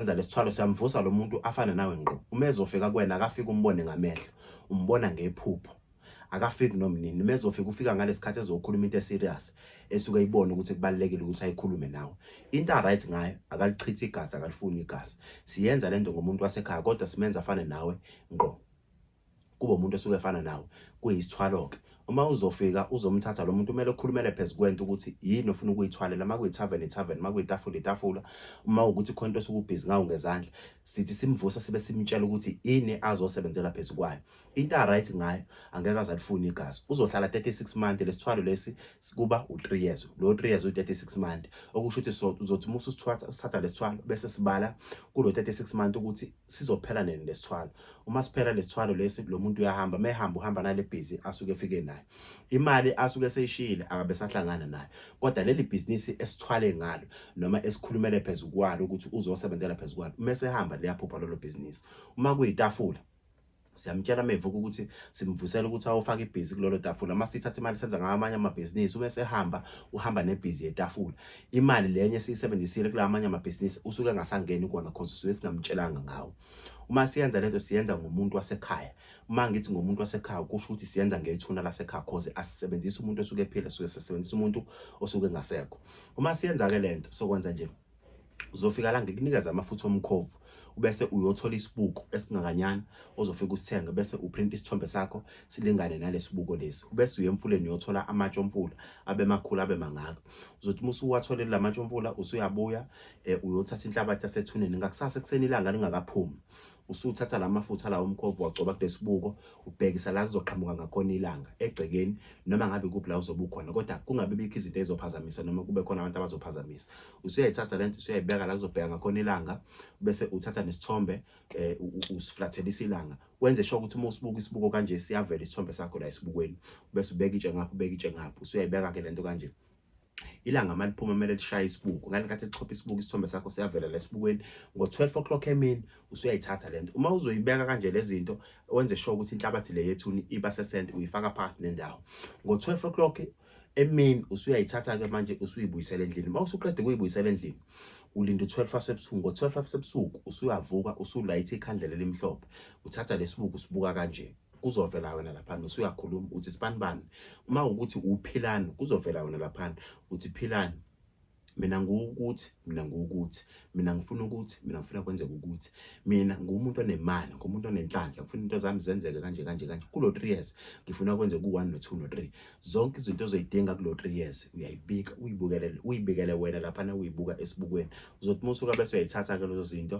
Senza lesithwalo, siyamvusa lo muntu afane nawe ngqo. Uma ezofika kuwena, akafiki umbone ngamehlo, umbona ngephupho. Akafiki nomnini. Uma ezofika, ufika ngalesikhathi ezokhuluma into eserious esuke ibone ukuthi kubalekile ukuthi ayikhulume nawe. Into right ngayo, akalichithi igazi, akalifuni igazi. Siyenza lento ngomuntu wasekhaya, kodwa simenza afane nawe ngqo, kube umuntu osuke efana nawe. Kuyisithwalo-ke. Uma uzofika uzomthatha lo muntu, kumele ukhulumele phezu kwento ukuthi yini ofuna ukuyithwalela. Uma kuyi-tavern, i-tavern; uma kuyitafula, itafula; uma ukuthi khona into osuke ubhizi ngawo ngezandla. Sithi simvusa, sibe simtshela ukuthi ini azosebenzela phezu kwayo. Into a-right ngayo, angeke aze alifune igazi. Uzohlala 36 months. Lesithwalo lesi kuba u-3 years, lo 3 years u-36 months, okusho ukuthi so uzothi uma ususithatha, usithatha lesithwalo, bese sibala kulo 36 months ukuthi sizophela nini lesithwalo. Uma siphela lesithwalo lesi, lo muntu uyahamba. Mehamba, uhamba nale bhizi asuke efike nayo. Imali asuke seyishiyile akabe sahlangana nayo, kodwa leli bhizinisi esithwale ngalo noma esikhulumele phezu kwalo ukuthi uzosebenzela phezu kwalo, mese ehamba liyaphupha lolo bhizinisi. Uma kuyitafula, siyamtshela mevuka ukuthi simvusela ukuthi awufake ibhizi kulolo tafula. Uma sithatha imali senza ngamanye amabhizinisi, uma esehamba uhamba nebhizi yetafula. Imali lenye esiyisebenzisile kula amanye amabhizinisi usuke engasangeni kona, cause suke singamtshelanga ngawo. Uma siyenza lento, siyenza ngomuntu wasekhaya. Uma ngithi ngomuntu wasekhaya, kusho ukuthi siyenza ngethuna lasekhaya, cause asisebenzisi umuntu osuke ephila, suke sisebenzisa umuntu osuke engasekho. Uma siyenza ke lento, sokwenza nje, uzofika la ngikunikeza amafutha omkhovu, ubese uyothola isibuko esingakanyana ozofika usithenge, bese uprint isithombe sakho silingane nalesibuko lesi, ubese uye emfuleni uyothola amatshe omfula, abe makhulu, abe mangaka. Uzothi uma usuwatholile lamatshe omfula, usuyabuya uyothatha inhlabathi yasethuneni ngakusasa ekuseni ilanga lingakaphumi. Usuthatha la mafutha lawo umkhovu, wagcoba kulesibuko, ubhekisa la kuzoqhamuka ngakhona ilanga egcekeni, noma ngabe kuphi la uzobe ukhona, kodwa kungabi bikho izinto ezizophazamisa noma kube khona abantu abazophazamisa. Usuyayithatha lento, usuyayibeka la kuzobheka ngakhona ilanga, bese uthatha nesithombe, usiflathelisa ilanga, wenze sure ukuthi uma usibuka isibuko kanje, siyavela isithombe sakho la esibukweni. Bese ubeka itshe ngapha, ubeka itshe ngapha, usuyayibeka ke lento kanje. Ilanga maliphuma kumele lishaye isibuko. Ngale nkathi lichopha isibuko, isithombe sakho siyavela la esibukweni. Ngo-12 o'clock emini usuyayithatha lento. Uma uzoyibeka kanje lezi zinto, wenze sure ukuthi inhlabathi le yethuni iba sesente, uyifaka phakathi nendawo. Ngo-12 o'clock emini usuyayithatha-ke manje, usuyibuyisela endlini. Uma usuqeda ukuyibuyisela endlini, ulinda u-12 wasebusuku. Ngo-12 wasebusuku usuyavuka, usulayitha ikhandlela elimhlophe, uthatha lesibuko, usibuka kanje, kuzovela wena laphana. Usuyakhuluma uthi, "Sibani bani." Uma ukuthi uphilani, kuzovela wena laphana, uthi, "Philani, mina nguwukuthi, mina nguwukuthi, mina ngifuna ukuthi, mina ngifuna kwenzeka ukuthi mina ngumuntu onemali, ngumuntu onenhlanhla, ngifuna into zami zenzeke kanje kanje kanje. Kulo 3 years ngifuna kwenzeke ku-1 no-2 no-3." Zonke izinto ozoyidinga kulo 3 years uyayibika, uyibukele, uyibikele wena laphana, uyibuka esibukweni. Uzothi uma usuka, bese uyayithatha-ke lezo zinto.